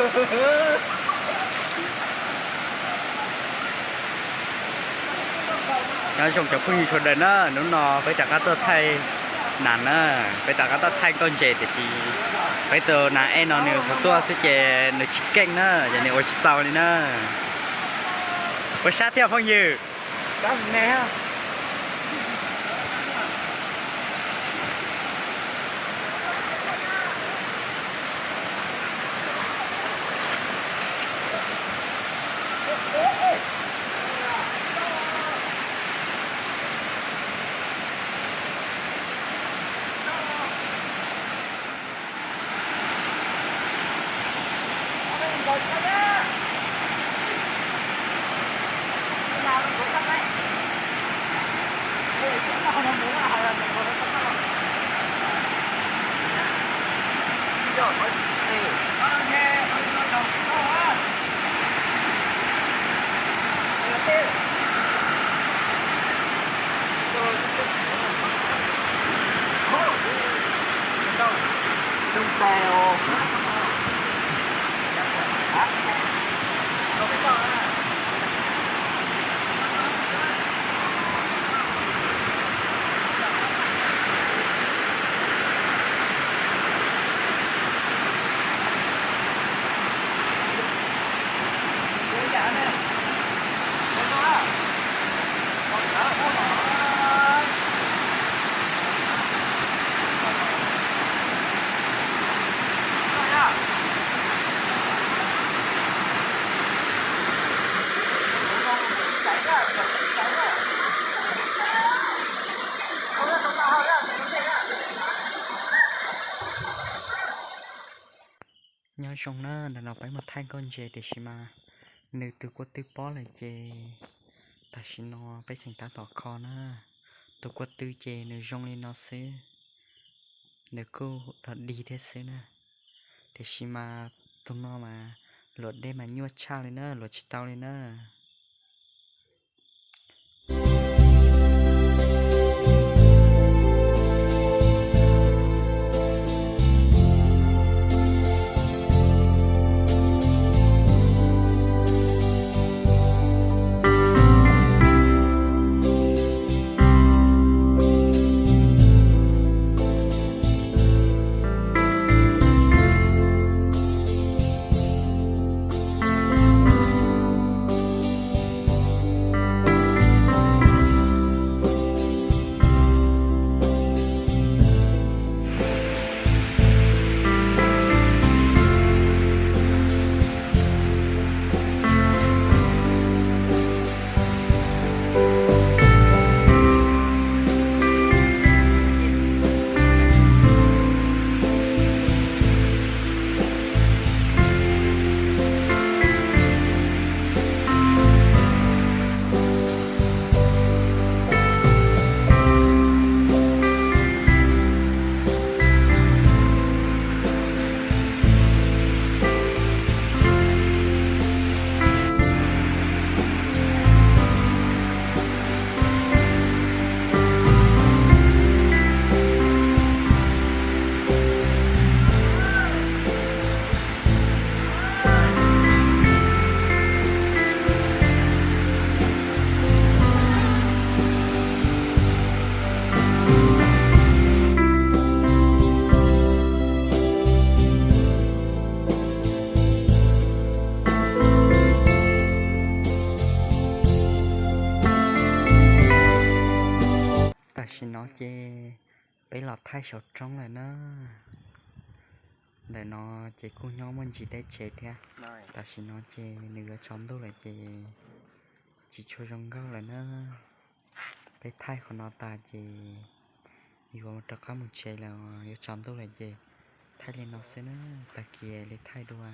Nyob zoo cov phooj ywg sawv daws na, hnub no peb rov qab tuaj thaij nas na, peb rov qab tuaj thaij nkauj ntses tiam sis peb tus nas ej no nws qhuav tuaj xwb ces nws tsis keej na, ces nws ua tsis tau li na. Ua sab thiab phooj ywg. Nyob zoo na, ntawm no peb mus thaij nkauj ntses tiam sis mas nws tus kua tw pob lawm ces tam sim no peb tseem tab tom kho na. Tus kua tw ces nws zoo li no xwb, nws kuj dog dig thiab xwb na. Tiam sis mas tus no mas luam dej mas nyuaj tshaj li na, luam tsis tau li na. Tam sim no ces peb los thaij saum roob lawm na. Ntawm no ces kuj nyob muaj ntsis teb tsev thiab. Tam sim no ces nws yuav tsaus ntuj lawm ces tsis tshua zoo nkauj lawm na. Peb thaij qhov no tas ces yuav rov qab mus tsev lawm, yuav tsaus ntuj lawm ces thaij li no xwb na, tag kis li thaij dua.